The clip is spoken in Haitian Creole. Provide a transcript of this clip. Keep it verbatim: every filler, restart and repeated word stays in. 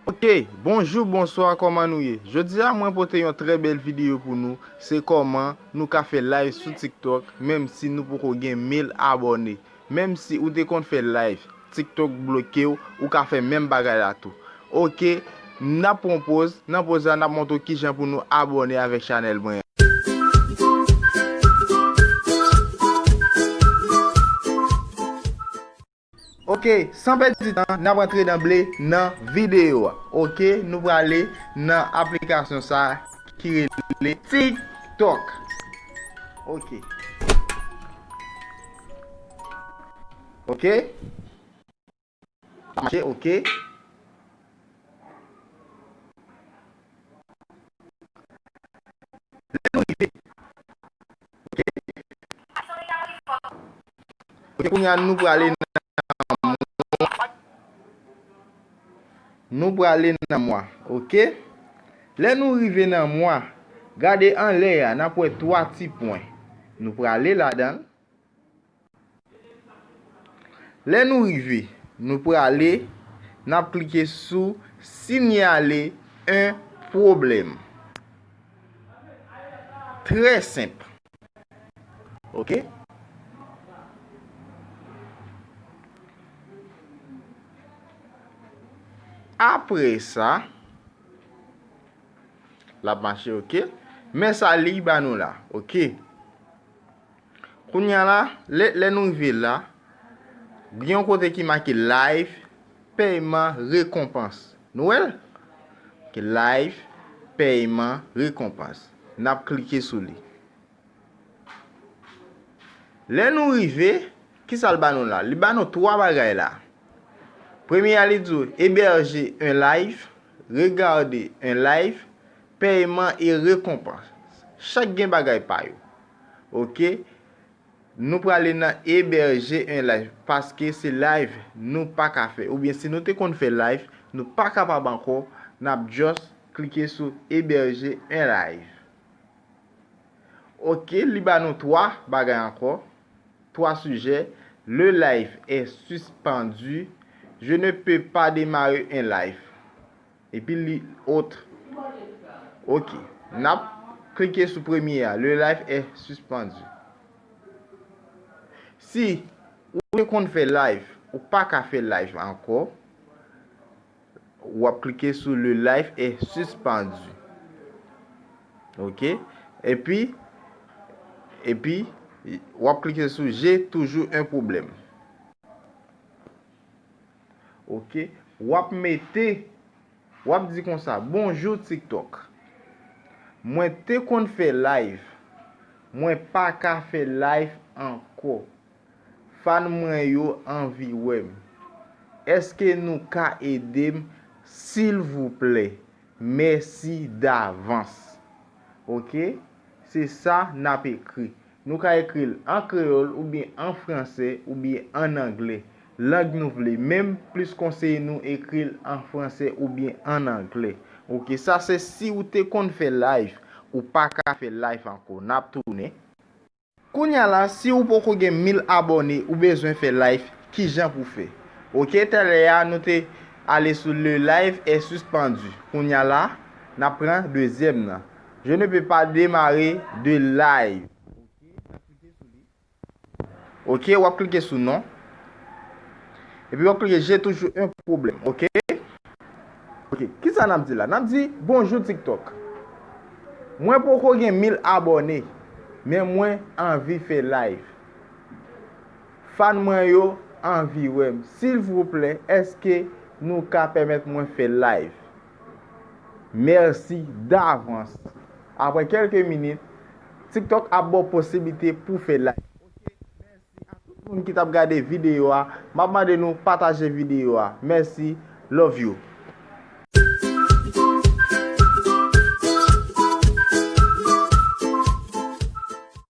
Ok, bonjou, bonswa, kòman nou ye? Jodi a, mwen pote yon trè bèl videyo pou nou. Se kòman nou ka fè live sou TikTok, menm si nou poko gen mil abòne. Menm si ou te konn fè live, TikTok bloke w, ou ka fè menm bagay la tou. Ok, n ap pran poz, nan poz la, n ap montre w kijan pou nou abòne avèk chanèl mwen an. Ok, san pèdi tan, n ap rantre nan ble nan videyo a. Ok, nou prale nan aplikasyon sa a ki rele TikTok. Ok. Ok. Sa mache, ok. Lè nou rive. Ok. Ok, kounye a nou prale nan mwa. Nou prale nan mwa, ok? Lè nou rive nan mwa, gade anlè a, n ap wè twa ti pwen. Nou prale ladan l. Lè nou rive, nou prale, n ap klike sou sinyale un pwoblèm. Trè senp. Ok? Apre sa, l ap mache, ok? Men sa li ba nou la, ok? Kounye a la, lè, lè nou rive la, gen yon kote ki make live, pèyman, rekonpans. Nou wè l? Ki live, pèyman, rekonpans. N ap klike sou li. Lè nou rive, kisa l ba nou la? Li ba nou twa bagay la. Premye a, li di w, héberger un live, regarder un live, pèyman e rekonpans. Chak gen bagay pa yo. Ok? Nou prale nan héberger un live, paske se live nou pa ka fè. Oubyen si nou te konn fè live, nou pa kapab ankò, n ap just klike sou héberger un live. Ok, li ba nou twa bagay ankò, twa sijè. Le live est suspendu. Je ne peux pas démarrer un live. Epi li autre. Ok. N ap klike sou premye a. Le live est suspendu. Si ou te konn fè live, ou pa ka fè live ankò, w ap klike sou le live est suspendu. Ok? Epi, epi, w ap klike sou j'ai toujours un problème. Ok? W ap mete, w ap di konsa, bonjou TikTok. Mwen te konn fè live. Mwen pa ka fè live ankò. Fan mwen yo anvi wè m. Èske nou ka ede m, silvouplè? Mèsi davans. Ok? Se sa n ap ekri. Nou ka ekri l an kreyòl oubyen an fransè oubyen an anglè. Lang nou vle, men m plis konseye nou ekri l an fransè oubyen an anglè. Ok, sa se si w te konn fè live, ou pa ka fè live ankò. N ap tounen. Kounye a la, si ou poko gen mil abòne, ou bezwen fè live, kijan pou fè? Ok, talè a, nou te ale sou le live est suspendu. Kounye a la, n ap pran dezyèm nan. Je ne peux pas démarrer de live. Ok, w ap klike sou non. Epi w ap klike j'ai toujours un problème, ok? Ok, kisa n ap di la? N ap di, bonjou TikTok. Mwen poko gen mil abòne, men mwen anvi fè live. Fan mwen yo anvi wè m. Silvouplè, èske nou ka pèmèt mwen fè live? Mèsi davans. Apre kèlke minit, TikTok ap ba w posiblite pou fè live. Ok, mèsi a tout moun ki t ap gade videyo a. M ap mande nou pataje videyo a. Mèsi. Love you.